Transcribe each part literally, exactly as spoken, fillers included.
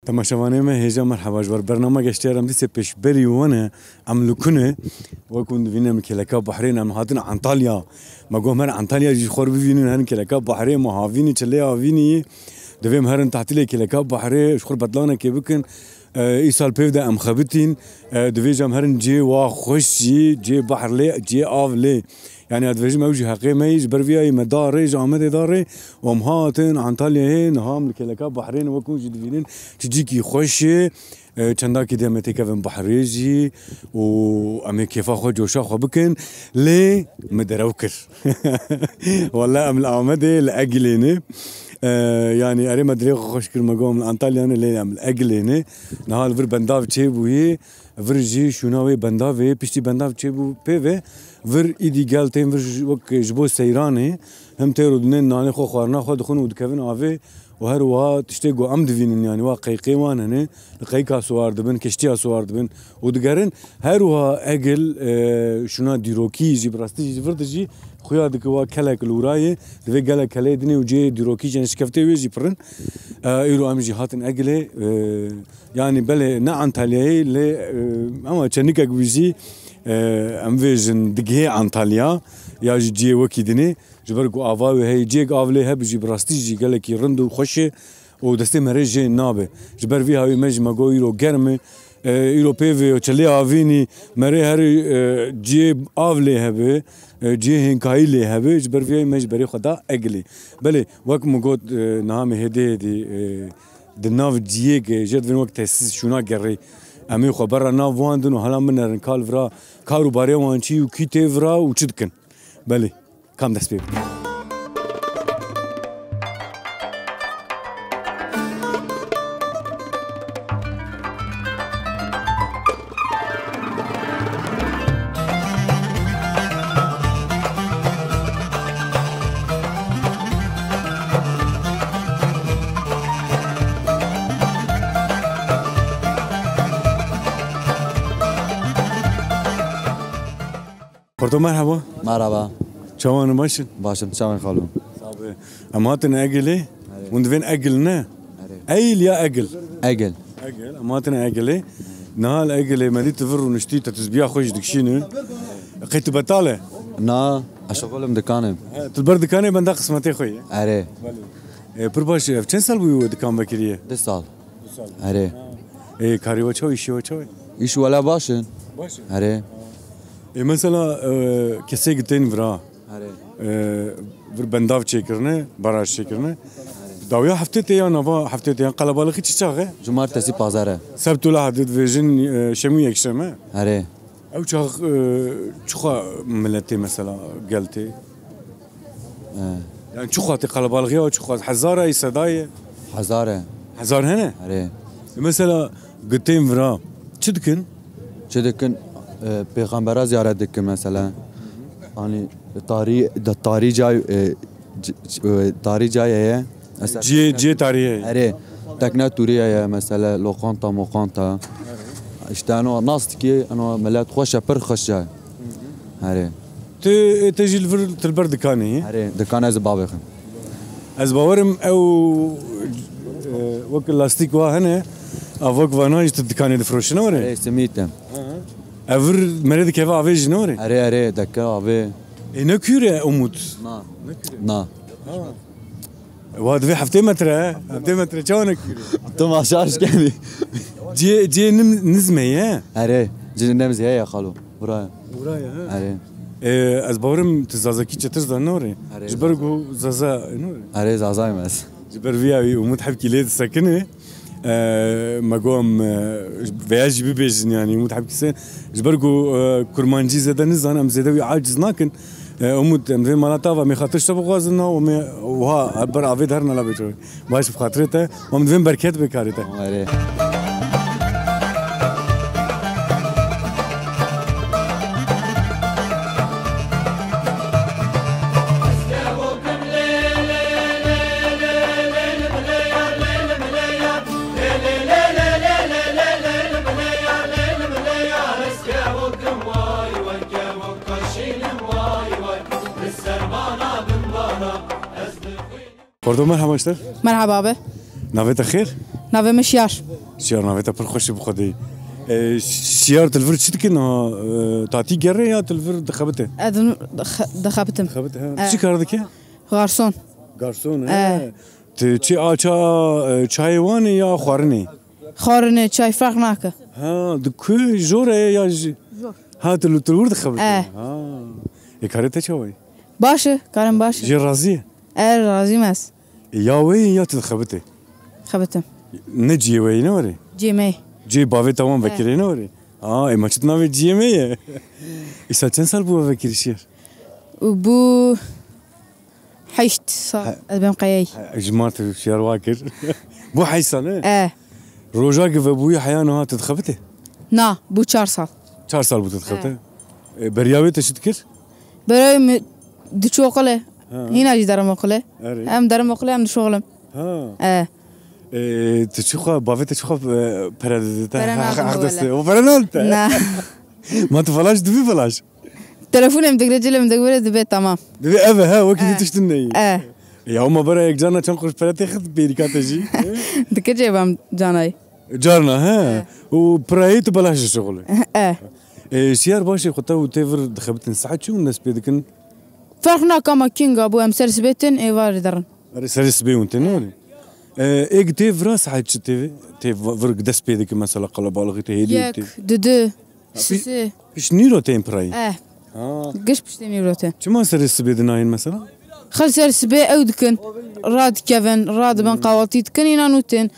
Temaşevanê me hêja merheba ji ber bernama geştiyar em dîsê pêşberî wan e, em li ku ne? Wek hûn divînin em kêleka behrê ne, em hatin Antalya. Me got em her Antalya jî xwe bivînin, herin kêleka behrê, me havînî, çilê havînî. Divê em herin tatilê kêleka behrê, ji xwe betlanekê bikin. E, îsal pêv de em xebitîn. E, divê jî em herin cihê wa xweş jî, cihê behr lê, cihê av lê. Yani, ez dibêjim, ew jî heqê me yî, ji ber vî yayî me da rê, ji Amedê da rê, û em hatin Antalyayê, niha em li kêleka behrê ne, wek hûn jî divînin, çi cîkî xweş e, e, çendakî dê em ê têkevin behrê jî, û em ê kêfa xwe, coşa xwe bikin, lê me derew kir. Wele em li Amedê, li Egilê ne. E, yani, erê me dilê xwe xweş kir, me got em li Antalya ne, lê em li Egilê ne. Niha li vir bendav çêbûyî, Vir jî şûna wê bendavê, piştî bendav çêbû pê ve, vir îdî gel tên vir ji, wek ji bo seyranê, him têr û dinên nanê xwe, xwarina xwe dixwin û dikevin avê û her wiha tiştê ku em divînin, yanî wa qeyqê wan hene, li qeyka siwar dibin, keştiya siwar dibin û digerin. Her wiha Egil, e, şûna dîrokî jî, bi rastî jî vir dijî xuya dike wa kelek li wira ye, divê gelek keleyê dinê û cihê dîrokî jî, yani şikeftê wê jî pir in. E, îro em jî hatin Egilê, e, Yanî belê ne Antalyayê lê, e, ama çenikek wî jî, e, em vêjin digihê Antalya ya jî cihê wekî dinê. Ji ber ku ava wê heye, cihêk av lê hebe jî bi rastî jî gelekî rind û xweş e û destê me rê jê nabe. Ji ber vî hawî me jî me got îro germ e. E, îro pê vê çilê havînî me rê herî, e, cihê av lê hebe, e, cihê hênkayî lê hebe. Ji ber vî hawî me ji berê xwe da Egilê. Belê, wek min got, e, niha me hêdî hêdî, e, Di nav ciyê ke jê divên wek tesîs şûna gerê. Em ê xwe berra nav wan din û hela min nerin kal vira kar û barê wan çi û kî tê vira û çi dikin. Belê, kam dest pê bikin. Xorto merhaba. Merhaba. Çawan baş in? Baş in, çawan xalo? Sabe. Em hatin Egilê. Erê. Hûn divên Egil ne? Erê. Eyl ya Egil? Egil. Egil. Em hatin Egilê. Niha li Egilê me dît tu vir rûniştî, te tizbiya xwe jî dikişînî. Qey tu betal e? Na, ez şixulim dikanim. He, tu li ber dikanê benda qismetê xwe ye? Erê. Belê. E, pir baş, ev çend sal bû we dikan vekiriye? Du sal. Du sal. Erê. E, karê we çawa, îşê we çawa? Îş wele baş in. Baş in? Erê. E, mesela, e, kesê gitên vira. Erê. E, vir bendav çêkirine, baraj çêkirine. Dawiya heftê tê ya nava heftê tê ya qelebalixî çi çax e? Cumartesi, pazar e. Sebt û lehad divêjin, e, şemû yekşem e? Erê. Ew çax, e, çixa milet tê mesela gel tê? He. Yani çixa tê qelebalixî ya çixa? Hezar e, sedayê? Hezar e. Hezar hene? Erê. E, mesela gitên vira çi dikin? Çi dikin? E, pêxembera ziyaret dikin mesela. Hani tarî, da tarî cay, e, c-, c-, e, tarî cay heye. Mesela ciyê, ciyê tarî heye. Erê. Tekne tûrî heye mesela, lokanta, mokanta. İşte eno nas dikî, eno millet xweş e, pir xweş e. Erê. Tu, e, te jî li vir, tu li ber dikanê yî? Erê, dikan ez bavê xim. Ez bawerim ew, e, wek lastîk wa hene, ev wek vana jî tu dikanê difroşin, ne were? Erê, simît e. Ev vir merê dikeve avê jî, ne were? Erê, erê, deke avê. E, ne kûr e Umut? Na. Ne kûr e? Na. Ha. Wa divê heftê metre, he? Heftê metre çawa ne kûr e? Tu maşar şkenî. Cihê, cihê nim-, nizmê ye? Erê, cihê nimzê ye ya xalo. Buraya. Buraya, he? Erê. E, ez bawerim tu zazakî çetir zan, ne were? Erê, ji ber ku zaza, ne were? Erê, zazayim ez. Ji ber vî ya wî Umut hebkî lê disekine. E, me got em, e, veya jî bibêjin, yani Umut hebkî se. Ji ber ku, e, kurmancî zêde nizan, em zêde wî aciz nakin. E, Umut, em divê mala te ava, em ê xatir ji te bixwazin, na, em ê wiha ber avê de herin, ala bê çawa. Baş, bi xatirê te, em divên berket bê karê te. Erê. Xorto, merhaba ji te. Merhaba abi. Navê te xêr? Navê min Şiyar. Şiyar, navê te pir xweş e bi Xwedê. E, Şiyar, tu li vir çi dike niha? E, tatî gerê ya tu li vir dixebite? Ez di-, dixe-, dixebitim. Dixebite, ha. E. Çi kar dike? Garson. Garson, he. E. Tu çi aça, e, çayê wan e ya xwarinê? Xwarinê, çay ferq nake. Ha, di ku jor e ya ji... Jor. Ha, tu li, tu li wir dixebite? E. Ha. E, karê te çawa ye? Baş e, karem baş e. Jê razî ye? E, razî me ez. E, ya wê ya tu dixebitê? Xebitim. Ne ciyê we yê ne were? Ciyê me ye. Ciyê bavê te wan vekirê ne were? Aa, ê ma çi navê ciyê me ye? Îsa çend sal bû we vekirî Şiyar? Û bû heşt sal, ez bêm qeyey. He, ji mar tu Şiyar wa kir. Bû heşt sal, he? E. Roja ki vebûyî heya niha tu dixebitê? Na, bû çar sal. Çar sal bû tu dixebitê? E. E, beriya wê te çi dikir? Beriya wê min diçû oqilê. Ha. Hîna jî derim oqilê. Erê. Em derim oqilê, em dişoxlim. Ha. E. E, tu çi xwe, bavê te çi xwe, e, pere dide te? Pere nadim wele. O pere nadite? Na. Ma tu felaş dibî felaş? Telefonê min digre, cilê min digre, dibe tamam. Dibe ev e, he, wekî dî tiştin neyî. E. Ya, ma bera yek carna çend kuruş pere têxit bêrîka te jî? Dike cêbam canayî. Carna, he? E. Û pirayê tu belaş dişixulî? E. E, Şiyar, baş e, xwe te û tê vir dixebitin, saet çi hûn dest pê dikin? Ferq nake, ama kînga bû em ser sibê tên, êvarê derin. Erê, serê sibê hûn tên, ne were? E, êk tê vira saet çi tê, tê vir dest pê dikin, mesela qelebalixî tê hêdî tê? Yek, didu, sisê. Pişt nîro tên pirayî? E. Ha. Giş piştê nîro tên. Çima serê sibê dinayên mesela? Xel ser sibê ew dikin. Radikevin, radibin, qawaltî dikin, înan û tên,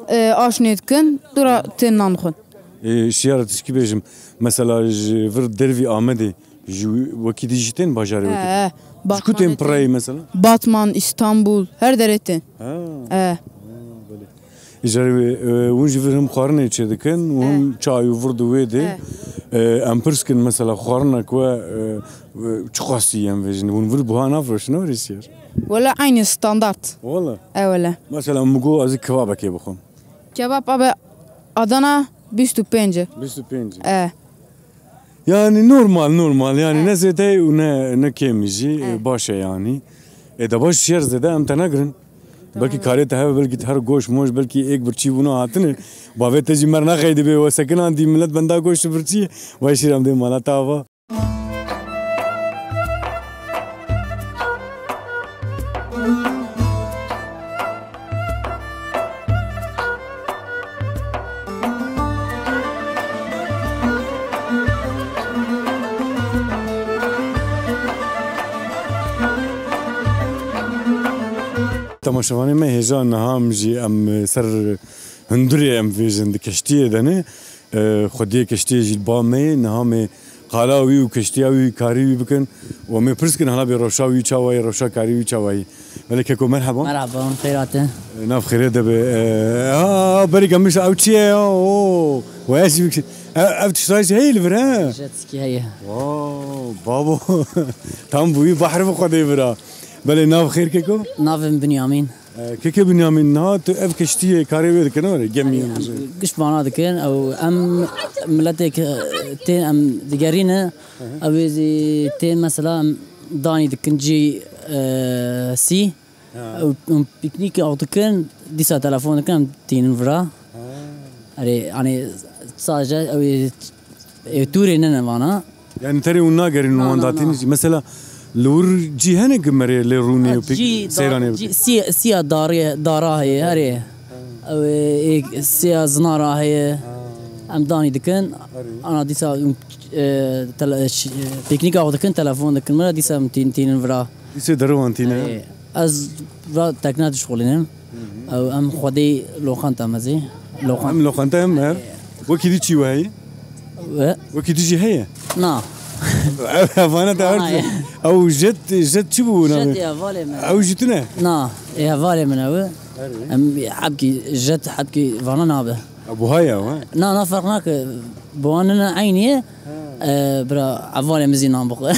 e, aş nê dikin, dûra tên nan dixwin. E, Şiyara tişkî bêjim, mesela ji vir dervî Amedê, ji wekî dî jî tên bajarê wekî dî? He, he. Ji ku tên pirayî mesela? Batman, Îstanbul, her derê tên. Ha. He. Ha, belê. Îcarê wê, e, hûn ji vir him xwarinê çêdikin û him çay û vird û wê dê. E, em pirs kin mesela xwarina ku we, e, e, çi xwastî em vêjin? Hûn vir buha nafroşin, ne were Şiyar? Wele eynî standart. Wele? E, wele. Mesela min got ez ê kebabekê bixwim. Kebab abi Adana bîst û pênc e. Bîst û pênc e. E. Yani normal, normal. Yani ne zêde û ne, ne kêm jî, e, baş e yani. E, de baş Şiyar, zêde em te negirin. Belkî karê te hebe, belkî her goş moş, belkî êk birçî bûna hatine. Bavê te jî mer nexeydibê, we sekinandî, millet benda goş û birçî. Vay Şiyar, em dê mala te ava. Temaşevanê me, hêja niha em jî em ser hundurê em vêjin di keştiyê de ne. E, xwediyê keştiyê jî ba me ye, niha me qala wî û keştiya wî karî wî bikin. Û em ê pirs kin, hala bê rewşa wî çawa ye, rewşa karî wî çawa ye. Belê keko, merhaba. Merhaba, xêr hate. E, nav xêrê de be. E, ha, berî gemiş ew çi ye ya? Oo, we ez jî bikşin. E, ev tiştayî jî heye li vir, he? Jet ski heye. Wow, babo. Tam bûyî bahr bi xwedê vira. Belê, nav xêr keko? Navê min Binyamin. E, keke Binyamin, niha tu ev keştiyê karê wê dikin, were, gemiyê em bêjin. Giş vana dikin, ew em miletê ke tên em digerîne, ew ê zî tên mesela em danî dikin cî, e, sî. Ha. Ew, em pîknîkê aw dikin, dîsa telefon dikin, em tînin vira. Ha. Erê, yani sadece ew ê Ê, tûrê ne ne vana. Yani terê hûn nagerîn û wan datîn jî. Mesela li wir cî hene ku merê lê rûnê û pêk seyranê bike? Sî-, sîya darê, dara heye, herê. Ew ê, ê, sîya zinara heye. Em danî dikin. Ana dîsa, e, tele-, ş-, e, pîknîka xwe dikin, telefon dikin. Mira dîsa em tîn-, tînin vira. Dîsê deriwan tîne. Ê, ez ra tekne dişxulînim. Ew em xwedî loqanta me zî. Loqan-, em loqanta em, he. Wekî dî çî we heye? We? Wekî dî jî heye? Na. Ev hevana te her... Ew jet, jet çi bû navê? Jet ê hevalê min. Ew jî tune? Na, ê hevalê min ew. Erê. Em hebkî jet, hebkî vana nabe. Ew buha ye ew, he? Na, na, ferq nake. Bi wan ne eynî ye. E, bira, hevalê min zî nan bixwe.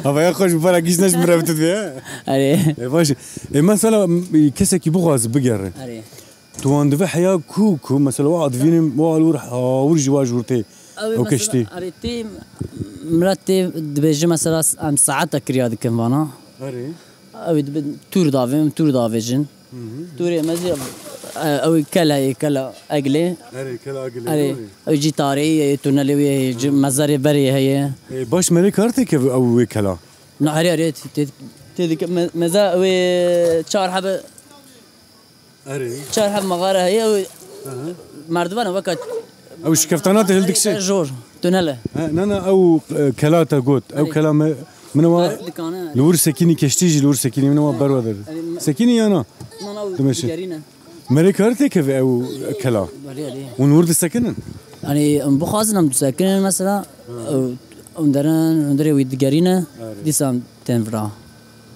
Havaya xweş, bi para gîş neş min re bitit be, he? Erê. E, baş. E, mesela, m-, kesekî bixwaze bigere. Erê. Tu wan divê heya ku, ku, mesela, wa divînim, wa li wir, ha, wir jî wa ji wir tê. Ew ê mesela, keştî. Erê, tê, milet tê dibêje, mesela, em saeta kiriya dikin vana. Erê. Ew ê dibe tûr davê, em tûr davêjin. Hı hı. Tûrê me zî E, ew kel heye, kela Eglê. Erê, kela Eglê, Erê, doğru. Ew jî tarîhî ye, tunelê wê heye, ji mezarê berê heye. E, baş merê kar têkeve ew wê kela? Na, erê, erê, tê, tê, tê dike, me-, meza wê çar hebe, Erê. çar heb mexare heye, ew Aha. merdivana weka Ew şikeftana te hildikşe? Jor, tunele. Ha, na, na, ew, e, kela te got. Ew Erê. kela me, min wa Erê, dikane. li wir sekînî keştî jî li wir sekînî min wa berwa der. Erê, me- Sekînî ya na? Na, na, ew Dimeşe. digerîne. Merê kar têkeve ew kela? Erê, erê. Hûn wir disekinin? Yanî, em bixwazin em disekinin mesela, ew, hûn derin, hûn derê wî digerîne, Erê. dîsa em tên vira.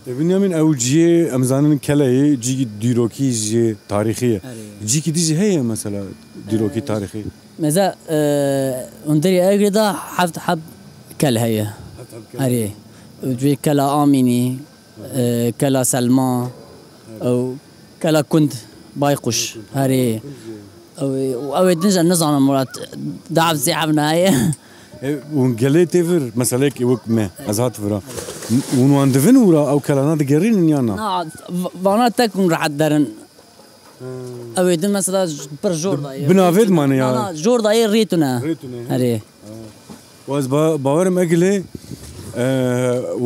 E, Binyamin, ew cihê, em zanin, keleyê cî dîrokî jî tarîxî ye. Erê. Cîkî dî jî heye mesela dîrokî Erê. tarîxî? Meza, e, hundirê Egrê de heft heb kel heye. Heft heb kel. Erê. Û cihê kela Amînî, e, kela Selma, ew kela Kund, Bayquş. Erê. Ew ê, û ew ê din jî nizanim Murat, dehf zêhef nayê. E, hûn gelê tê vir, meseleyek wek me, ez hat vira. Hûn wan divin û ra ew kelana digerînin ya na? Na, v-, vana tek hûn rehet derin. Hmm. Ew ê din mesela j-, pir jor dayê. Binavê dimane ya? Na, na, jor dayê rê tune. Rê tune, he. Erê. Û ez ba-, bawerim Egilê, e,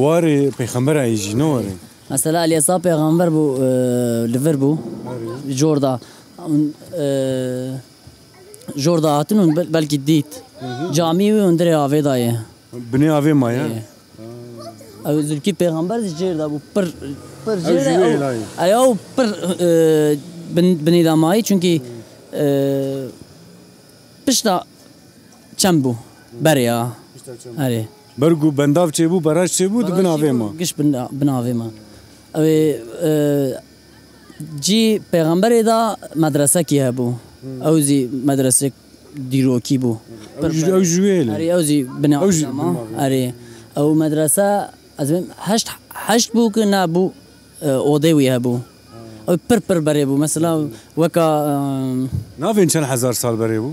warê pêxembera yî jî, ne warê? Mesela Elyasa pêxember bû, e, li vir bû. Erê. Jor da. Hûn, e, Jor da hatin û bel-, belkî dît. Hı hı. Camî wî hundirê avê da ye. Binê avê ma ye? Ê. Ew Zilkîf pêxember jî jêr da bû. Pir, pir Ew jêr jî e, wê ew, layî. Ew pir, e, bin-, binê da mayî, çunkî, e, pişta çem bû. Berê ya. Pişta çem. Erê. Ber ku bendav çêbû, baraj çêbû, di bin avê ma. Giş bin, bin avê ma. Ew ê, e, Cî pêxemberê de medresekî hebû. Hmm. Ew zî medresek dîrokî bû. Ew jî, ew jî wê le. Erê, ew zî binê Ew jî avê ma. binê avê. Erê. Ew medrese, ez bêm heşt, heşt bû ki nebû, e, odê wî hebû. Ha. Ew pir pir berê bû. Mesela weka, e, Navên çend hezar sal berê bû?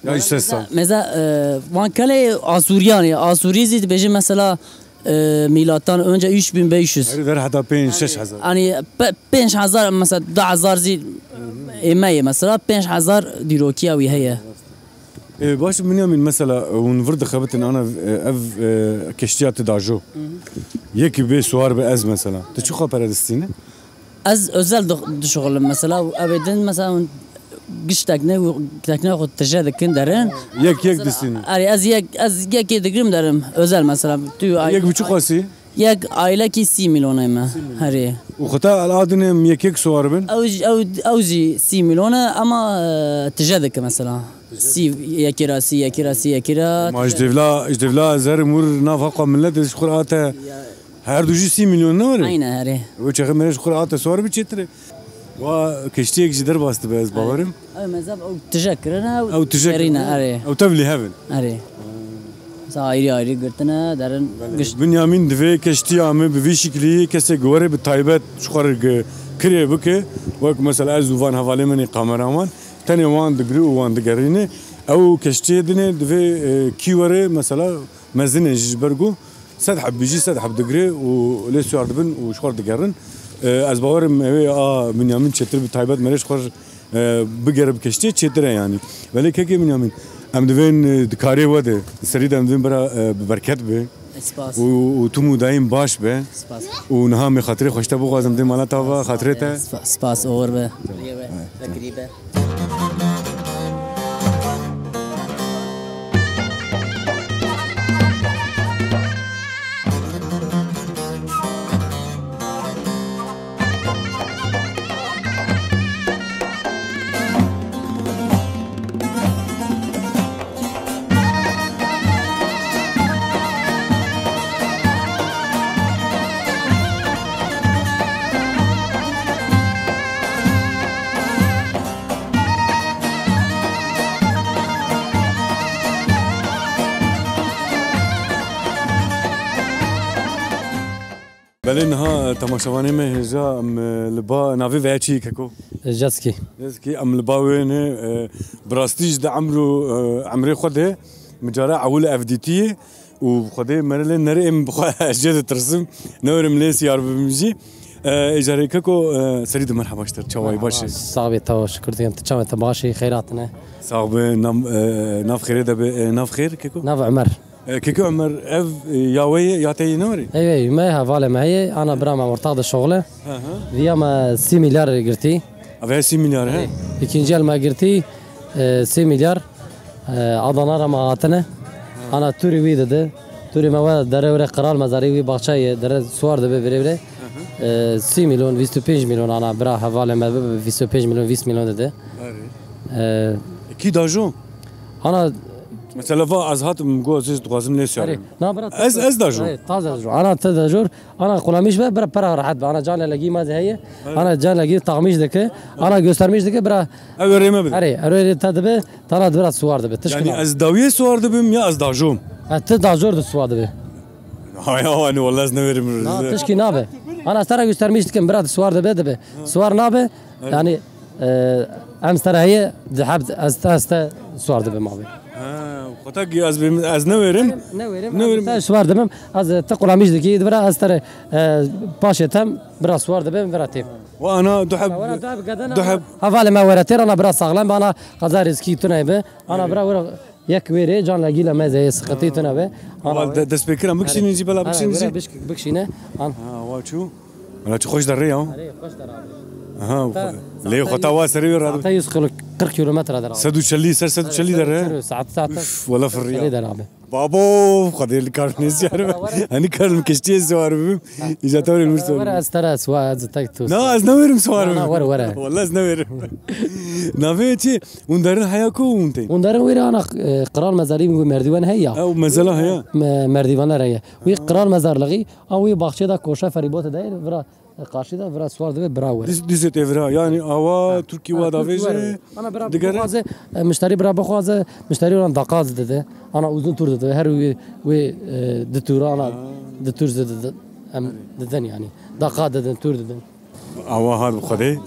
Ya ji sed sal. Meza, e, van kelê Asûriyan e. Asûrî zî dibêje mesela, e, mîlattan önce üç bin beş yüz. Her der heta pênc şeş hezar. Yanî pe-, pênc hezar mesela du hezar zî ê me ye mesela pênc hezar dîrokiya wî heye. E, baş Binyamin mesela hûn vir dixebitin ana, e, ev, e, keştiya ti dajo. Hı hı. Yekî bê suwar be ez mesela. Tu çi xwe pere distîne? Ez özel di-, dişuxulim mesela, ev ê din mesela hûn giş tekne û tekne xwe tije dikin derin. Yek yek Mesela, distînin. Erê, ez yek, ez yekê digirim derim. Özel mesela. Tu Yek buçuk xwesî? Yek ailekî sî milyon e me. Herê. Û xwe ta el adin em yek yek suwar bin? Ew, ew, ew jî sî milyon e ama, e, tije dike mesela. Sî yekê ra sî, yekê ra sî, yekê ra Ma ji tije. devla, ji devla ez herim wir nav heqa millet ez ji xwe ate. Her du jî sî milyon ne were? Aynen, erê. Ew çaxê merê ji xwe re hate sor bi çêtir e. Wa keştiyek ji derbas dibe ez bawerim. Ew mezab ew tije kirine, ew Ew tije kirine, erê. Ew tevlî hevin. Erê. Mesela ayrı ayrı girtine, derin Belê. Gişt. Binyamin divê keştiya me bi vî şiklî kesek were bi taybet ji xwe re gi-, kirê bike. Wek mesela ez û van hevalê min ê kameraman tenê wan digri û wan digerîne. Ew keştiyê dinê divê, e, kî were mesela mezin e jî ji ber ku Sed heb bijî, sed heb digire û lê siyar dibin û ji xwe re digerin. E, ez bawerim ew ê a Binyamin çêtir bi taybet merê ji xwe re, e, bigere bi keştiyê çêtir e yanî. Belê kekê Binyamin, em divên, e, di karê we de, di serî de em divên bira, e, bi berket be. Spas. Û, û tim û dayîm baş be. Spas. Û niha me xatirê xwe ji te bixwazim dê mala te ava xatirê te. Spa-, spas, oxir be. Riyê be, vekirî be. Belê niha temaşevanê me hêja em, e, li ba navê veya çi keko? Jetski. Jetski, em li ba wê ne, e, bi rastî ji di emr û, e, emrê xwe de min cara ewil ev dîtiye û Xwedê mere lê nere em bi xwe ez jê ditirsim. Ne werim lê siyar bibim jî. E, îcarê keko, e, serî de merheba ji te, çawayî, baş î? Sax bî, tev şikir dikim. Tu çawa, te baş î, xeyr hatine. Sax bi, nam, e, nav xêrê de bi, e, nav xêr keko? Nav Ömer. E, keko Ömer, ev, e, ya we ye, ya te ye, ne were? Ey, ey, me, hevalê me heye, ana bira me ortax de şoxle. Hı hı. Viya me sî milyar girtî. Eve sî milyar, he? Ey, ikinci el me girtî, e, sî milyar. E, Adana re me hatine. Ana tûrî wî dide. Tûrî me we dere were Qral Mezarî wî baxçeyê dere suwar dibe vire vire. Hı hı. E, sî milyon, vîst û pênc milyon ana bira hevalê me bibe, vîst û pênc milyon, vîst milyon dide. Erê. E, Kî dajo? Ana Mesela va ez hatim, go ez dixwazim lê siyarê. Erê, na bira, ez, ez dajo. Erê, taze dajo. Ana te dajo. Ana qulamîş be, bira pera rehet be. Ana canlelgî ma heye. Ana canlelgî taxmîş dike. Ana göstermiş dike, bira. Ev rê me bide. Erê, erê te dibe, tana bira suwar dibe. Tişkî Yani nabe. Ez dawiyê suwar dibim ya ez dajom? Ha, te dajor de suwar dibe. Hay hay, hani vallahi ez neverim. Na, tişkî nabe. Ana sera göstermiş dikim, bira suwar dibe, dibe. Suwar nabe. Yani, e, em sera heye, di heb, ez te, ez te suwar dibim abi. Ha, xwe ta ki ez bim, ez neverim. Neverim, neverim. Te suwar dibim. Ez te qulamîş dikî, bira ez te, e, paşê tem, bira suwar dibim, bira têm. Wa ana du heb, du heb. Hevalê me were têr, ana bira saxlem, ana qeza rîzkî tune be. Ana bira were yek wêrê, can legîla me zeye, sıkıntı tune be. Ana de-, destpêkiran bikişînin jî bela, bikişînin jî. Bikişîne. An. Ha, wa çû. Wela çi xweş derê ya. Erê, xweş der abi. Aha, lê xwe ta wa serê wê radibe. Saete yüz kırk kilometre der abi. Sed û çelî, ser sed û çelî derê. Saet, saet. Üf, wela firriya. Çelî der abi. Babo, Xwedê li kar nêziyar be. Hani kar min kiştiyê siwar bibim. Îca te were mir sor. Were ez te re siwar, ez tek tu. Na, ez newerim siwar bibim. Na, were, were. Wela ez newerim. Navê çi? Hûn derin heya ku hûn tên? Hûn derin were ana, e, Qral Mezarî wî merdîwan heye ya. Ew mezela heye. Me-, merdîwana re ye. Wî Qral Mezarlığî, a wî baxçê de koşa ferîbotê de, vira Qarşî de vira siwar dibe bira were. Diz-, dizê tê vira. Yani awa Tirkî wa davêje. Ana bira bixwaze, e, mişterî bira bixwaze, mişterî ona daqaz dide. Ana uzun tur dide. Her wê, wê, e, di tura ana di tur dide. Em didin yani. Daqa didin, tur didin. Awa har bi Xwedê.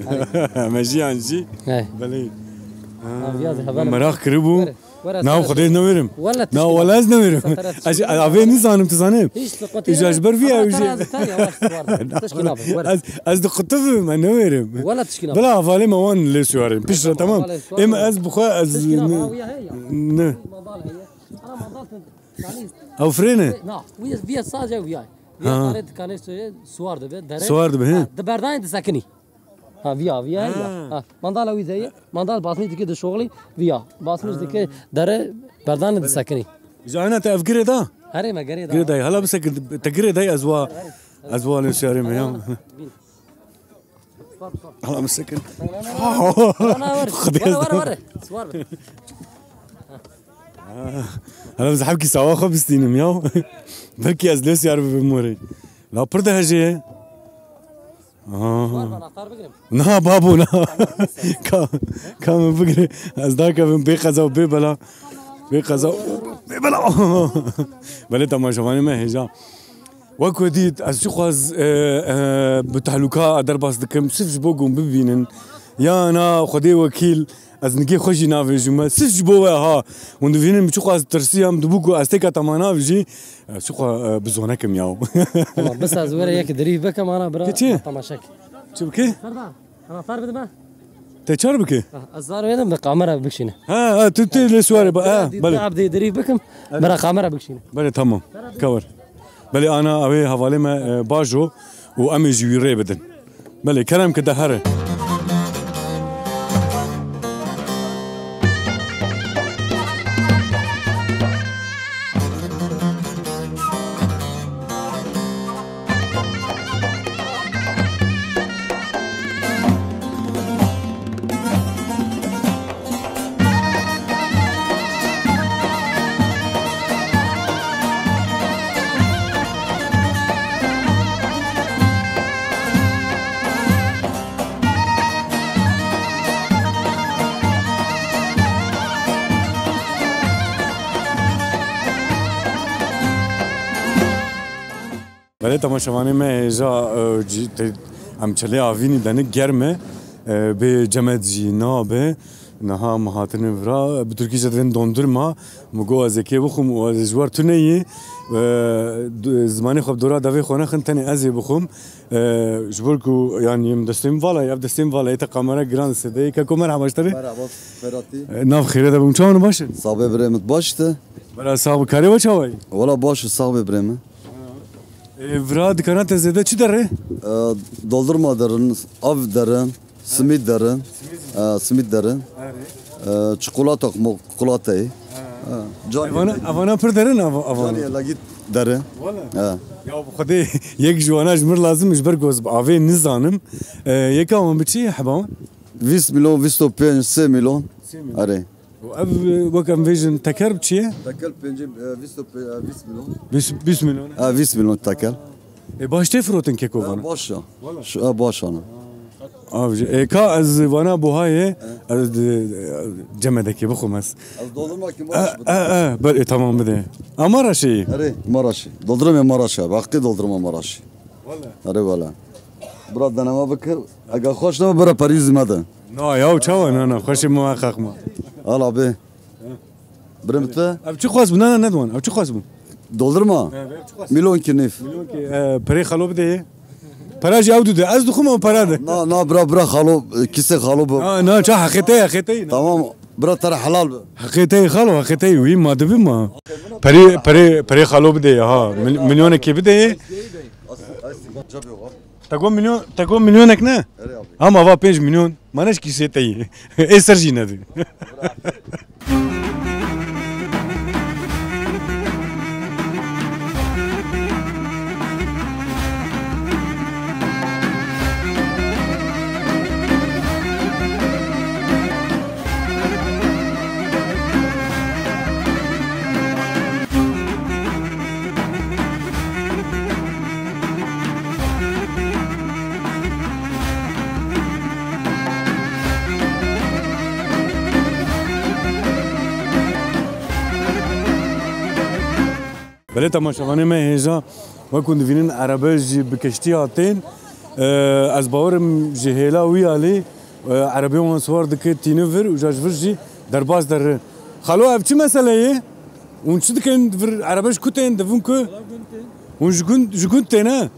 Me jî an jî. He. Belê. Ha, meraq kiribû. Were. Were, Na, Xwedê ez newerim. Wele tişkî nabe. Na, wele ez newerim. Ez avê nizanim, tu zanî. Îja ji ber vî ew jî. Ez, ez diqutivim, ez newerim. Wele tişkî nabe. Bila hevalê me wan lê siwarim. Piştre, tamam. Êm ez bi xwe, ez ne. Ew firê ne? Na, vî, vî sadece vî ay. Vî karê dikanê suwar dibe, dere. Suwar dibe, he? Ha, di berdanê disekinî. Ha, viya, viya, ya. Ha. Ha, mandala wî de ye. Mandal basmî dike di şoxlî, viya. Basmî dike dere berdanê disekinî. Ji ana te ev girê da? Herê me girê da. Girê da. Hala bisekir, te girê da ez wa, ez wa lê şerê me ya. Hala bisekir. Xwedê. Were, were, were. Siwar be. Hala ez hebkî sawa xwe bistînim ya. Belkî ez lê siyar bibim were. La pir dehejê ye. Aa. Var bana, anahtar bigrim. Na babo, na. Ka, ka min bigire. Ez dakevim bê qeza û bê bela. Bê qeza û bê bela. Belê temaşevanê me hêja. Wek we dît, ez çi xwaz, e, e, bi tehluka derbas dikim, sif ji bo ku hûn bibînin. Ya na, Xwedê wekîl, ez nigê xwe jî navêjim me. Sif ji bo we ha. Hûn dibînin, min çi xwaz tirsiyam, dibû ku ez têka tema navêjî. Ez çi xwe, e, bi zonekim ya. Tamam, bes ez were yek dirîv bikim, ana bira. Keçi? Temaşek. Çi bike? Serda, anahtar bide me. Te çar bike? Ha, ez zar vedim, bi kamera bikşîne. Ha, ha, tu, tu lê suwarê ba, ha, belê. Abdê dirîv bikim, bira kamera bikşîne. Belê, tamam. Kawer. Belê, ana, ew ê hevalê me, e, bajo û em ê jî wî rê bidin. Belê, kerem ki de here. Belê temaşevanê me hêja, e, cî-, te-, em çilê avînî de ne germ e, e, bê cemed jî nabe. Niha em hatine vira, bi tirkî jî divên dondurma, min got ez ê kê bixwim û ez ê ji we re tune yî. E, d-, zimanê xwe bi dora devê xwe nexin, tenê ez ê bixwim. E, ji bo ku, yanî, em destê min vala ye, ev destê min vala ye, te kamera giran sedeyê. Keko, merhaba ji te re. Merhaba, Ferhatî. E, nav xêrê de bûm, çawan, baş e? Sabe birê min, baş te? Bela sax bi, karê we çawa ye? Wela baş e, sax be birê min. E, vira dikana te zêde çi derê? E, doldurma derin, av derin, simît derin. E, simît derin. E, çikolata, mo-, çikolatayê. E, carî Evana, lagî-, evana pir derin, av-, avana. Carî lagît derin. Wala. E. Ya bi Xwedê yek ji wana ji mir lazim, ji ber ku ez bi avê nizanim. E, yeka wan bi çi ye, heba wan? Vîst milyon, vîst û pênc, sê milyon. Sê milyon. Erê. Û ev, e, wek em vêjin, teker bi çi ye? Teker pêncî, e, vîst û pê-, e, vîst milyon. Vîst, vîst milyon. E, vîst milyon teker. E, baş tê firotin keko vana? E, baş e. Wala. Şu, e, baş ana. Av jî. E, ka ez vana buha ye, ez di, e, cemedekê bixwim ez. Ez doldurma ki E, Maraş e, bide. E, ber, e, tamam bide. A Maraşê? Erê, Maraşê. Doldurma Maraşê. Baqî doldurma Maraşê. Wala. Erê, wala. Bira deneme bike. Ega xweş nebe, bira perîzî me de. Na ya, çawa, na, na, xweşê muheqeq me. Al abi. Birê min te? Ev çi xwest bû? Na, na, nedwan. Ev çi xwest bû? Doldurma. He, ev çi xwest? Milyon ki nîf. Milyon ki, e, perê xalo bide ye. Pera jî ew dide. Ez dixwim ew pera de. Na, na, bira, bira xalo, kîsê xalo bi. Na, na, ça heqê te, heqê te ye, na. Tamam, bira, te re helal be. Heqê te ye xalo, heqê te ye. Wî ma dibi ma. Perê, perê, perê xalo bide ye, ha. Mil-, milyonekê bide ye. Te got milyon, te got milyonek ne? Erê abi. Ama va pênc milyon, ma ne ji kîsê te yî. Ê ser jî nedî. Belê temaşevanê me hêja, wek hûn divînin, erebe jî bi keştî hatên. Ee, ez bawerim ji hêla wî alî, ee, erebê wan siwar dike, tîne vir û ca ji vir jî derbas derre. Xalo, ev çi mesele ye? Hûn çi dikin? Vir erebe ji ku tên? Divin ku? Hûn ji gund, ji gund tên, he?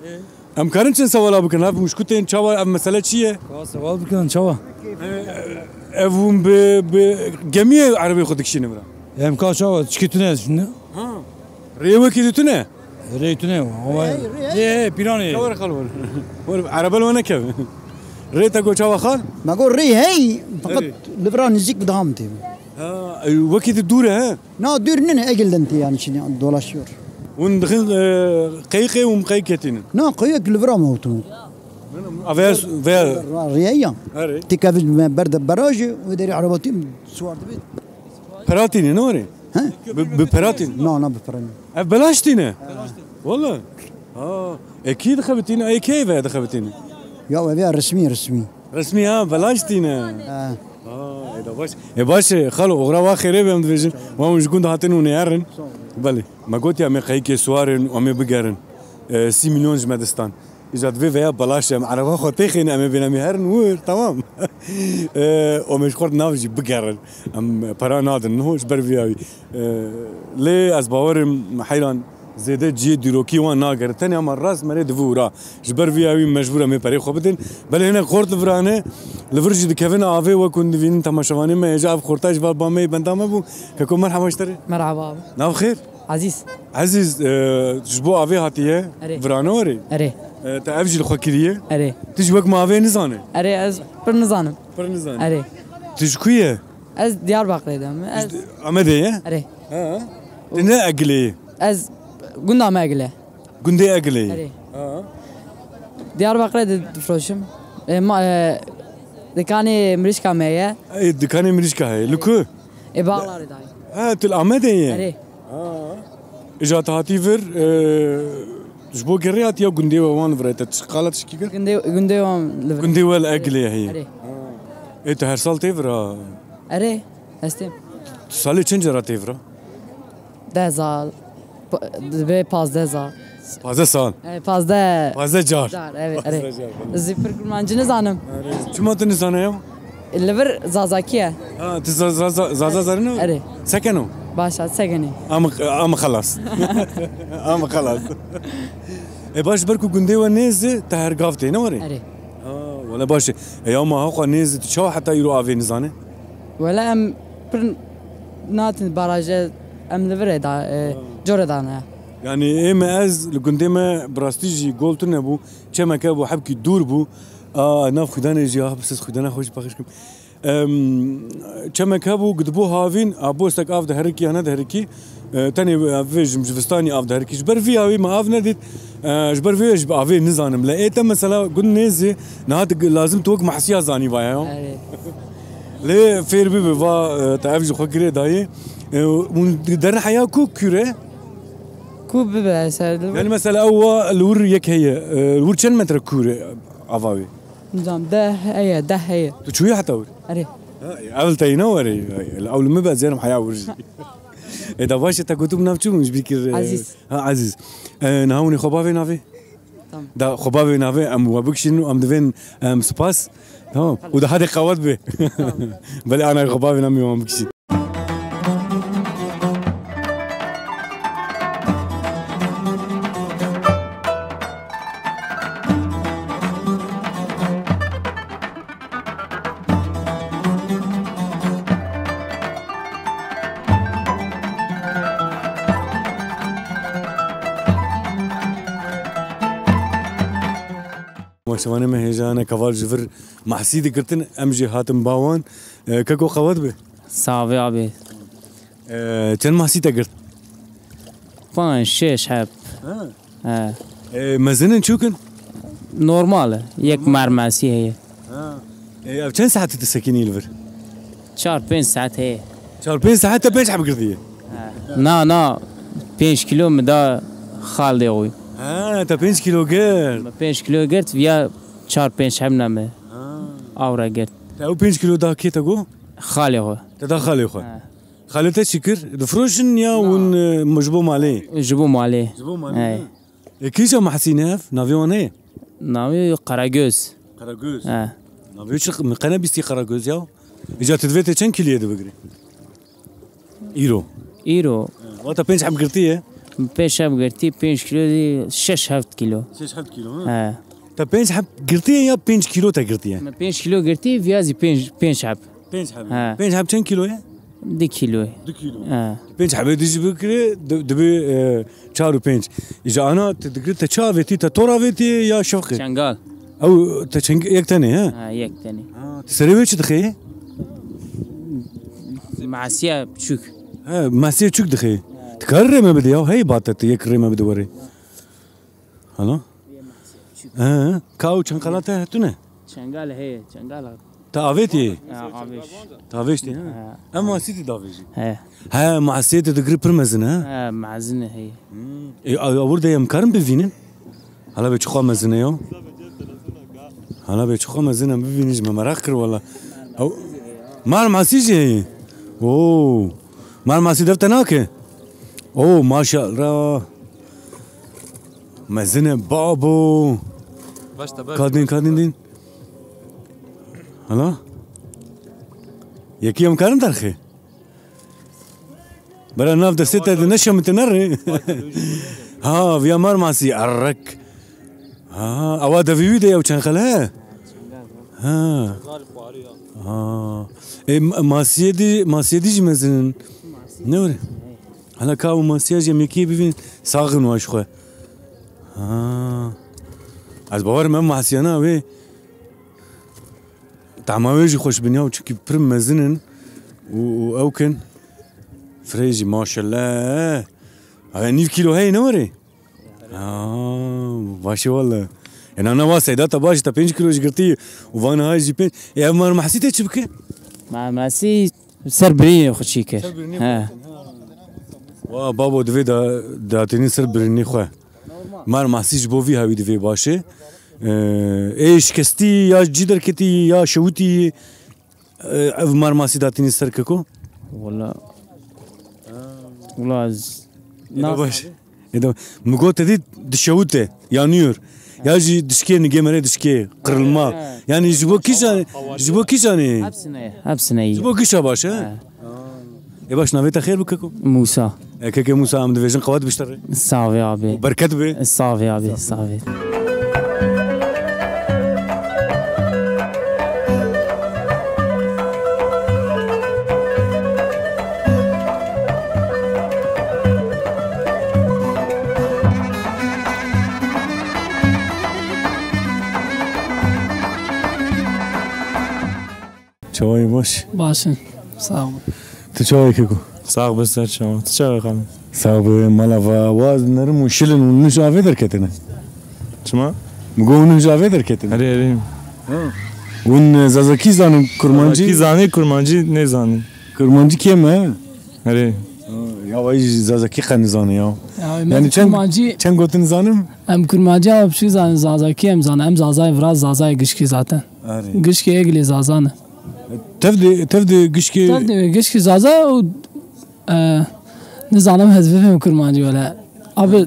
Em karin çend sewala bikin? Ev hûn ji ku tên? Çawa? Ev mesele çi ye? Ka sewal bikin, çawa? Ev hûn bi, bi gemiyê erebê xwe dikişînin vira? Em ka çawa? Çikî tune şimdi? Ha. Rê wekî di tune? Rê tune. Ama rê, rê, rê, pîranê. Çawa re xal were? Were, erebe li we nekeve. Rê te got çawa xal? Me got rê hey, feqet li vira nêzîk bi daha min tê. Ha, e, wekî di dûr e, he? Na, dûr nîne, egil din tê, yani şimdi dolaşıyor. Hûn dixin, e, qeyqê û qeyk ketînin? Na, qeyek li vira me otum. Ave veya Ra-, rêya. Erê. Tê kevin me berde barajê, wê derê erebatî suwar dibe. Peratîne, ne were? He? Bi, bi peratîne? Na, na, bi pera nîne. Ev belaş tîne? Wala. Ha, e, kî dixebitîne? E, kê ve dixebitîne? Ya, ev ya resmî, resmî. Resmî ha, belaş tîne. Ha. Ha, e, da baş. E, baş e, xalo, oxira wa xêrê be em dibêjin. Wa hûn ji gund hatin hûn ê herin. Belê. Me gotiya me qeyikê suwarin, em ê bigerin. E, sî milyon ji me distan. Îca divê veya belaş em ereba xwe têxîne, em ê bêne, em ê herin wir, tamam. E, û em ê ji xwe re nav jî bigerin. Em para nadin, niho ji ber vî awî. E, lê ez bawerim heyran zêde cihê dîrokî wan nagere. Tenê ama rast merê divi û ra. Ji ber vî awî mecbûr em ê perê xwe bidin. Belê hinek xort li vir hene, li vir jî dikevin avê, wek hûn divînin temaşevanê me, hêja ev xorta ji va ba me yê benda me bû. Keko merhaba ji te re. Merhaba abi. Nav xêr? Ezîz. Ezîz, e, ji bo avê hatiye? Erê. Virane werê? Erê. E, te ev jî li xwe kiriye? Erê. Tu jî wek me avê nizane? Erê, ez pir nizanim. Pir nizane. Erê. Tu ji ku ye? Ez Diyarbakirê de me. Ez Amedê ye? Erê. Ha. Tu ne Egilê ye? Ez gunda me Egile. Gundê Egilê ye? Erê. Ha. Diyarbakirê de difroşim. E, ma, e, dikanê mirîşka me ye. E, dikanê mirîşka heye. Li ku? Ê, Bağlarê dayê. Ha, tu li Amedê ye? Erê. Ha. Îja te hatî vir, e, ji bo gerê hatiya gundê we wan vir e, te çi qala tişkî kir? Gundê, gundê wan li vir. Gundê we li Egilê heye. Erê. Ha. Ê, tu her sal tê vir a? Erê, ez têm. Tu salê çend cara tê vir a? Deh sal. Pa-, divê pazdeh sal. Pazdeh sal? E, pazdeh. Pazdeh car. Car, evet, Pazdeh evet. Car, evet. Zî pir kurmancî nizanim. Çima tu nizane ya? Li vir Zazakî ye. Ha, tu za-, za-, za-, Zaza zarî ne? Erê. Sekeno? Baş e, segenê. Ama, ama xelas. Ama xelas. E, baş, ber ku gundê we nêz e, te her gav tê, ne were? Erê. Ha, wele baş e. E, ya ma haqa nêz e, tu çawa heta îro avê nizane? Wele em pir natin baraje, em li vir e da, e, Ha. Core dane. Yani ê me ez li gundê me bi rastî jî gol tune bû, çemeke bû, hebkî dûr bû. A, nav xwîdanê jî, ah, bi siz xwîdana xwe jî paqij kim. Em, çemek hebû, ku dibû havîn, a, bostek av diherikî ya nediherikî, e, tenê, e, vê ji, ji vistanî av diherikî. Ji ber vî awî me av nedît, e, ji ber vê ji avê nizanim. Le ê te mesela gund nêzî, niha tu lazim tu wek mehsiya zanî vaya, ya. Evet. Lê fêr bibe, va, e, te ev ji xwe girê dayê. E, hûn derin heya ku kûr e? Ku bibe ser li Yani mesela ew wa li wir yek heye, e, li wir çend metre kûr e ava wê? Nizam, deh heye, deh heye. Tu çûyî heta wir? Erê. Ha, ev li te yî ne were? Ew li min be, ez ê herim heya wir jî. E, da baş e, te gotu bi nav çi bûn ji bîr kir, e, Ezîz. Ha, Ezîz. E, niha hûn ê xwe bavê navê? Tamam. Da xwe bavê navê, em we bikişînin û em divên, em, spas. Tamam. Û da hadê qewet bê. Tamam. Belê ana xwe bavê navê wan bikişîn. Weşevanê me hêja ne keval ji vir mahsî digirtin, em jî hatin ba wan. E, keko qewet be. Sağ ol abi. E, çend mahsî te girt? Panc, şeş heb. Ha. He. E, mezin in, çûk in? Normal e. Yek mermesî heye. Ha. E, ev çend saet tu sekinî li vir? Çar pênc saet heye. Çar pênc saet te pênc heb girtiye? He. Na, na. Pênc kilo min da xalê xwe. Ha, te pênc kilo girt. Me pênc kilo girt, viya çar pênc heb name. Ha. Awre girt. Te ew pênc kilo da kê te got? Xalê xwe. Te da xalê xwe. He. Xalê te çi kir? Difroşin ya hûn, e, ji bo malê? Ji bo malê. Ji bo malê, he. E, kîja mahsî ne ev? Navê wan heye? Navê Karagöz. Karagöz. He. Navê çi, min qene bîstî Karagöz ya. Îca tu divê tê çend kîloyê dibigirî? Îro. Îro. He, wata pênc heb girtiye? Pênc heb girtî, pênc kilo dî, şeş heft kilo. Şeş heft kilo, ha? He. Te pênc heb girtiye ya pênc kilo te girtiye? Me pênc kilo girtî, viya zî pênc, pênc heb. Pênc heb. He. Pênc heb çend kilo ye? Du kilo. Du kilo. He. Pênc hebê dijî bikirê, di-, dibe, e, çar û pênc. Îca ana te digirê, te çi avêtî, te tor avêtî ya şefqê? Çengal. Ew te çeng-, yek tenê, he? Ha, yek tenê. Ha, te serê wê çi dixê? Masiye çûk. He, masiye çûk dixê. He. Tu karî rê me bidî ya, hey bate tu yek rê me bidî werê. Hala? He, ka û çenqala te tune? Çengal heye, çengal. Te avêtî? Ha, avêş. Te avêştî, he? He. Em masî tî davêjî. He. He, masiyê te digirî pir mezin e, he? He, mezin e, heye. Hmm. E, a, a, wir de em karin bivînin? Hala be çiqa mezin e ya? Hala be çiqa mezin e, bivînin, ji me meraq kir wala. Ew, mar masî jî heye. Oo. Mar masî dev te nake? Oo, maşallah. Mezin e babo. Başta ber. Kadın, kadın din. Hala? Yekî em karin derxê? Bera nav destê te de neşemite nerê. Ha, viya mar masî, errek. Ha, ewa devî wî de ew çenqel he? Ha. Ha. E, ma-, masiyê dî, masiyê dî jî mezin in. Ne were? Hala ka û masiya jî em yekî bivîn, saxin wa ji xwe. Ha. Ez bawerim ev masiyana wê. Tama wê jî xweş bin ya, çunkî pir mezin in û, û ew kin. Firê jî maşallah. Aya nîv kîlo heye ne were? Aa, baş e wele. Ena na wa seyda te baş, te pênc kîlo jî girtî û van hay jî pênc. E, ev mar mahsî te çi bike? Mar mahsî ser birînê xwe çî kir. Ser birînê xwe çî kir, ha. Wa babo divê da, datînî ser birînê xwe. Mar mahsî ji bo vî hawî divê baş e. E, ê şikestî ya cî derketî ya şewitî, e, ev mar masî datînî ser keko? Wala. Wala ez. Ê de baş. Ê de, min got te dî dişewite, yanıyor. Ya jî dişkê, nigê merê dişkê, kırılma. He. Yani ji bo kîjan, ji bo kîjan e? Hepsine, hepsine iyi. Ji bo gişa baş e? He. Ê baş, navê te xêr bi keko? Musa. E, keke Musa, em dibêjin qewet bişte rê. Sağ ol abi. Û berket be. Sağ ol abi, sağ ol. Çawayê baş? Baş in. Sağ ol. Tu çawayê keko? Sax be ser çawa. Tu çawa xanım? Sax be, mala va, wa nerim û şilin û nij avê derketine. Çima? Mi got nij avê derketine. Erê, erê. Ha. Hûn, e, Zazakî zanin, Kurmancî? Zazakî zanî, Kurmancî nêzanî. Kurmancî kêm e? Erê. Ha, ya vay Zazakî qe nizane ya. Ya, yani çend, Kurmancî, çend gotin zanim? Em Kurmancî ama pişik zanin, Zazakî em zanin. Em Zazayê vira, Zazayê gişkî zaten. Erê. Gişkî Egilê Zaza ne. Tev de, tev de gişkî. Tev de gişkî Zaza û, e, nizanim ez bibêm Kurmancî wele. Abi,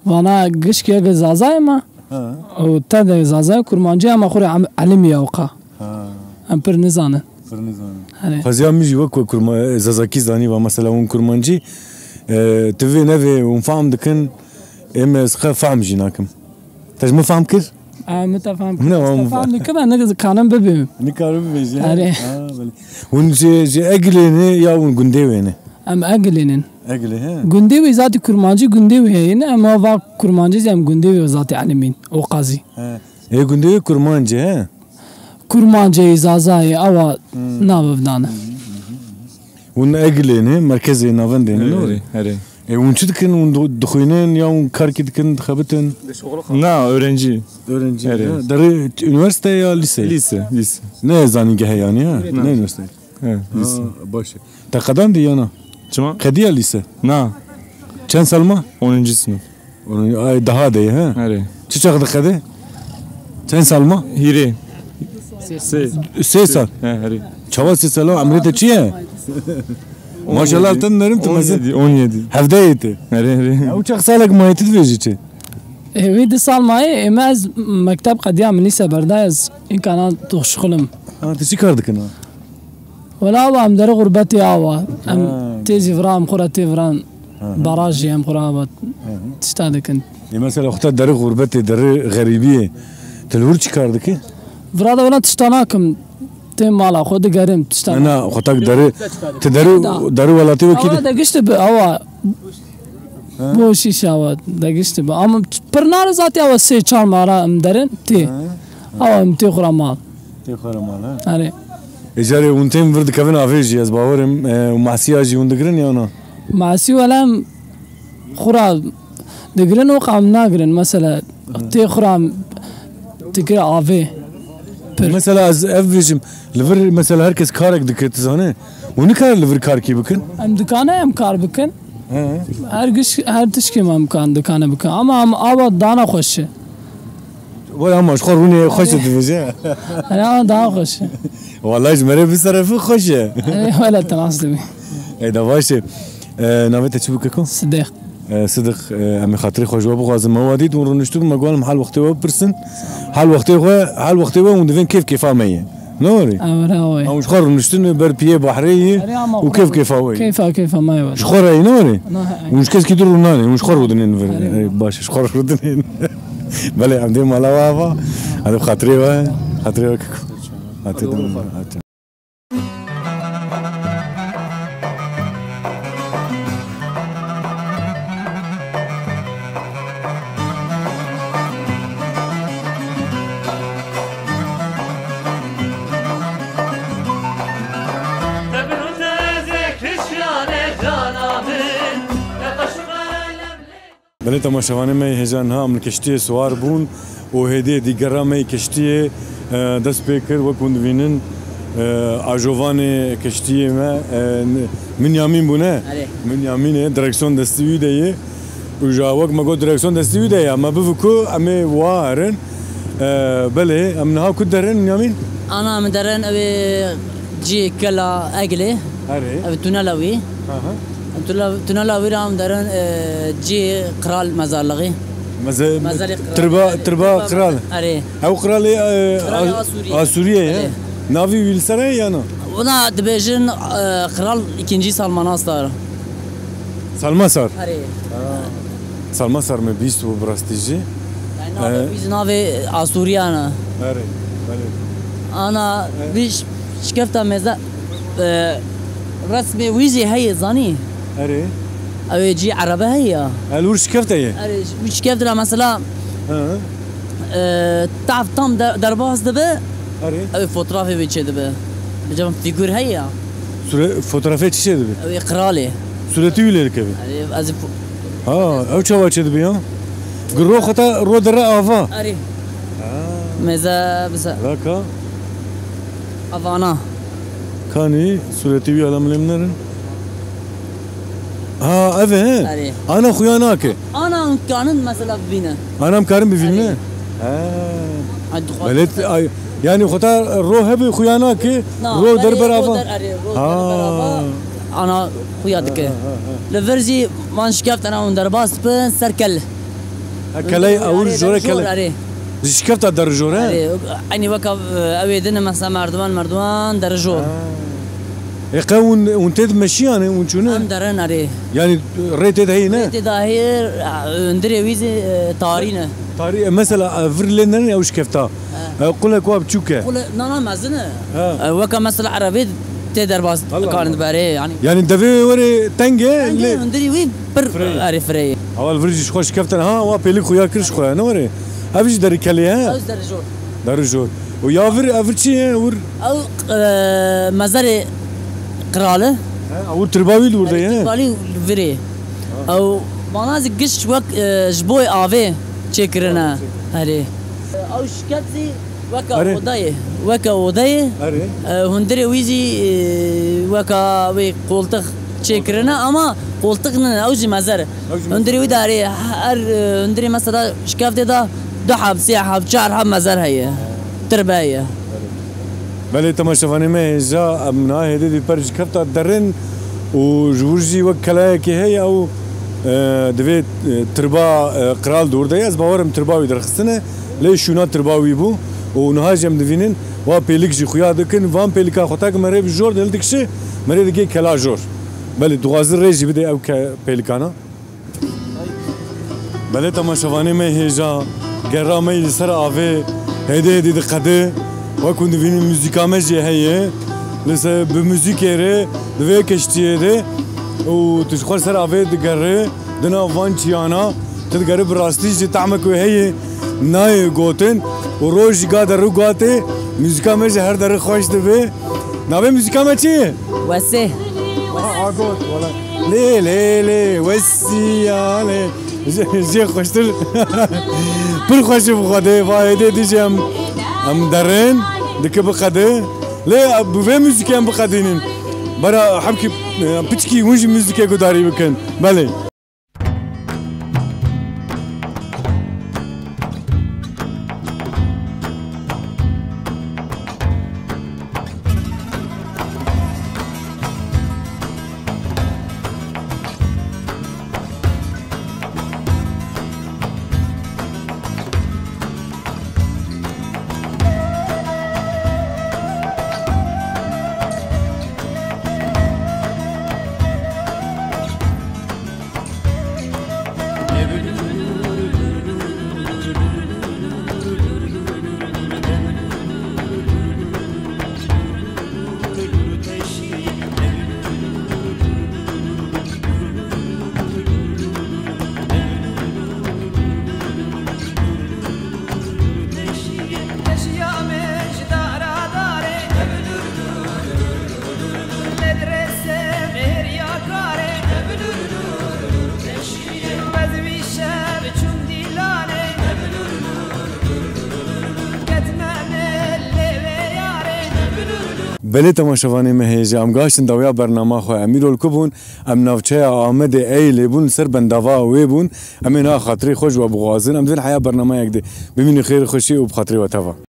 vana gişkî Egilê Zazayê ma. Ha. Û tev de Zazayê Kurmancî ama xurê em-, elimî ya wqa. Ha. Em pir nizanin. Pir nizanin. Erê. Xweziya min jî wek ku kurma-, Zazakî zanî va mesela hûn Kurmancî, e, tu vê nevê hûn fehm dikin, êm ez xwe fehm jî nakim. Te ji min fehm kir? E, min te fehm kir. Ne, te fehm dikim, ez nikanim bibêm. Nikarim bibêjim. Erê. Ha, belê. Hûn ji, ji Egilê ne ya hûn gundê wê ne? Em Egilê nin. Egilê, he. Gundê wê zatî Kurmancî gundê wê heye ne, em va Kurmancî jî em gundê wê zatî elimîn. O qazî. He. Ê gundê wê Kurmancî, he. Kurmancê, Zazayê, awa navê vidane. Hûn Egilê ne, merkezê navendê ne, ne? Erê, erê. E, hûn çi dikin? Hûn du-, dixwînin ya hûn karkî dikin, dixebitin? Na, öğrenci. Öğrenci, erê. Ha, derê üniversite ya lise? Lise, lise. Ne zanîngehê yani, ha? Na. Ne üniversite? He, lise. Ha, baş e. Te qedan dî ya na? Çima? Qediya lise? Na. Çend sal ma? Onuncu sınıf. Onu, ay, daha de, ha? Erê. Çi çax diqede? Çend sal ma? Hîrê. Sê. Sê sal. He, erê. Çawa sê sal, emrê te çi ye? Maşallah, tu nerin tu mezin. On yedi, on yedi. Hevdeyê te. Erê, erê. Ya, û çax salek mayê tu dibêjî çi? E, wî du sal mayê, ê me ez mekteb qediya min lîse berda ez îmkana doxşixulim. Ha, tu çi kar dikin ha? Wela awa em derê xurbetê awa. Em tê zî vira, em xwe re tê viran. Barajê em xwe re awa. Tişta dikin. Ê mesela xwe te derê xurbetê, derê xerîbiyê. Tu li wir çi kar dikî? Vira de wela tişta nakim. Tê mala xwe digerim tişta. Na, na, xwe tak derê, tu derê, derê welatê wekî de. Awa de giştî bi, awa. Bo şîşe awa de giştî bi. Ama pir nare zatî awa sê çar mara em derin tê. Awa em tê xwe re mal. Tê xwe re mal, ha? Erê. Ê carê hûn tên vir dikevin avê jî, ez bawerim, e, û masiya jî hûn digirin ya na? Masî wele em xwe re digirin û qam nagirin. Mesela, tê xwe re em digire avê. Pir. Mesela ez ev bêjim, li vir mesela her kes karek dike, tu zane? Hûn nikare li vir karkî bikin? Em dikane em kar bikin. He. Her giş, her tişkî me imkan dikane bikin. Ama em ava dana xweş e. Wala ama ji xwe rûnê xweş e dibêje. Erê, ama daha xweş e. Wala ji me re bi serefî xweş e. Erê, wala te nas dibî. Ê, da baş e. E, navê te çi bû keko? Sidiq. E, Sidiq, e, em ê xatirê xwe ji we bixwazin. Me we dît hûn rûniştibûn, me got hal wextê we bipirsin. Hal wextê xwe, hal wextê we hûn divên kêf kêfa me ye. Ne were? Ew re, ew e. Hûn ji xwe rûniştin ber piyê bahrê yî û kêf kêfa we ye. Kêfa kêfa me ye. Ji xwe re ne were? Na, he. Hûn ji keskî din rûnanê, hûn ji xwe rûdinên vir. Erê. E, baş, ji xwe rûdinên. Belê, em dê mala we ava. Hadi xatirê we, xatirê we kiko. Hadi, hadi. Belê temaşevanê me yê hêja, niha em li keştiyê siwar bûn û hêdî hêdî gera me yê keştiyê, e, dest pê kir. Wek hûn dibînin, e, ajovanê keştiyê me, e, Minyamîn bûne. Erê. Minyamîn e, direksiyon destî wî de ye. Û ja wek me got direksiyon destî wî de ye. Me bivu ku em ê wa herin. E, belê, em niha ku derin Minyamîn? Ana em derin ew ê cî kela Egilê. Erê. Ev tunela wî. Aha. Em tunela, tunela wî re em derin, e, cî Kral Mezarlığî. Meze-, Mezarê qral. Tirba, tirba qral. Erê. Ew qralê, e, Qralê A-, Asûriyê. Asûriyê ye. Erê. Navî wî li ser heye ya na? Wina dibêjin, e, Qral ikinci Salmanasar. Salmasar. Erê. Ha. Salmasar me bîst bû bi rastî jî. Yani navê, e, wî jî navê Asûriyan e. Erê, belê. Ana, e, vî ş-, şikefta meze-, e, resmê wî jî heye, zanî? Erê. Ew ê cî erebe heye ya. El wir şikefte ye. Erê, wî şikefte ra mesela, ha, e, tav tam de-, derbas dibe, erê, ew ê fotoğrafê wê çê dibe. Bicam figür heye ya. Sure-, fotoğrafê çi çê dibe? Ew ê qralê. Suretî wî lê dikeve. Erê, ez ê fo- Ha, ew çawa çê dibe ya? Giro xwe ta ro dere ava. Erê. Ha. Meze, bize. Raka. Avana. Kanî, suretî wî ala min lê min nerin. Ha, ev e, he? Erê. Ana xuya nake. Ana hûn kanin mesela bibîne. Ana em karin bivîne? Erê. Ha. Ay, dixwazim. Belê, ay, yani xwe ta ro hebe xuya nake, na, ro belê, derber ro ava. Der, erê, ro derber ava. Ha. Ana xuya dike. Ha, ha, ha, ha. Li vir jî van şikeft ana hûn derbas dibin ser kel. Ha, keley, erê, ewil jore keley. Erê. Ji şikefta der jor, he? Erê, eynî weka, e, ew ê din e, mesela merdiwan, merdiwan der jor. Ha. Ê, qe hûn, hûn tê dimeşî yanî, hûn çûne? Em derin, erê. Yanî rê tê de heye, ne? Rê tê de heye, hundirê wî zî, e, tarî ne. Tarî, e, mesela, e, vir lê nerin ew şikefta. He. E, qulek wa biçûk e. Qule, na, na, mezin e. He. E, weka mesela erebê tê derbas karin dibe, erê, yanî. Yanî devê were teng e, teng e, lê hundirê wî pir, fireyê. Erê, fireyê. Heval vir jî ji xwe şikeftin. Ha, wa pêlik xuya kir ji xwe, ne were? Ev jî derî kelê, he? Ew derî jor. Derî jor. Û ya vir, ev vir çi ye? Wir? Ew, e, mezarê qral e. He, ew tirba wî li wir de ye? Tirba wî li vir e. Ha. Ew, mana zî giş wek, e, ji bo avê çêkirine. Avê çêkirine. Erê. Ew şiket zî weke, erê, odayê. Weke odayê. Erê. E, hundirê wî zî, e, weka wê qoltix çêkirine, ama qoltix ne, ew jî mezer e. Ew jî mezer. Hundirê wî de erê, her, e, hundirê mesela şikeftê de du heb, sê heb, çar heb mezer heye. Tirbe heye. Belê, temaşevanê me hêja, em niha hêdî di per ji kefta derin û ji wir jî wek kelayekê heye ew, e, divê, e, tirba, e, qral dûr de ye. Ez bawerim tirba wî derxistine, lê şûna tirba wî bû û niha jî em divînin wa pêlik jî xuya dikin. Van pêlika xwe tak me rê bi jor de hildikişe, me rê dike kela jor. Belê, dixwaze rê jî bide ew ke-, pêlikana. Belê, temaşevanê me hêja, gera me yî li ser avê hêdî hêdî diqede. Wek hûn dibînin, muzîka me jî heye. Li ser, bi muzîkê re di vê keştiyê de û tu ji xwe li ser avê digerê, di nav van çiyana, tu digerî, bi rastî jî tehmek wê heye, nayê gotin û roj jî ga derû gatê, muzîka me jî her derê xweş dibe. Navê muzîka me çi ye? Wesê. Ha, ha, got, wala. Lê, lê, lê, wesîya, lê. Jê, jê xweştir. Pir xweş e bi Xwedê, va hêdê dî jî em, em derin, dike biqede. Lê bi vê muzîkê em biqedînin. Bera hemkî, e, piçkî hûn jî muzîkê gudarî bikin. Belê. Belê, temaşevanê me hêja, em gihiştin dawiya bernama xwe. Em îro li ku bûn? Em navçeya Amedê Eylê bûn, li ser bendava wê bûn. Em ê niha xatirê xwe ji we bixwazin. Em divên heya bernamayek dê. Bimînin xêr, xweşî û bi xatirê we teva.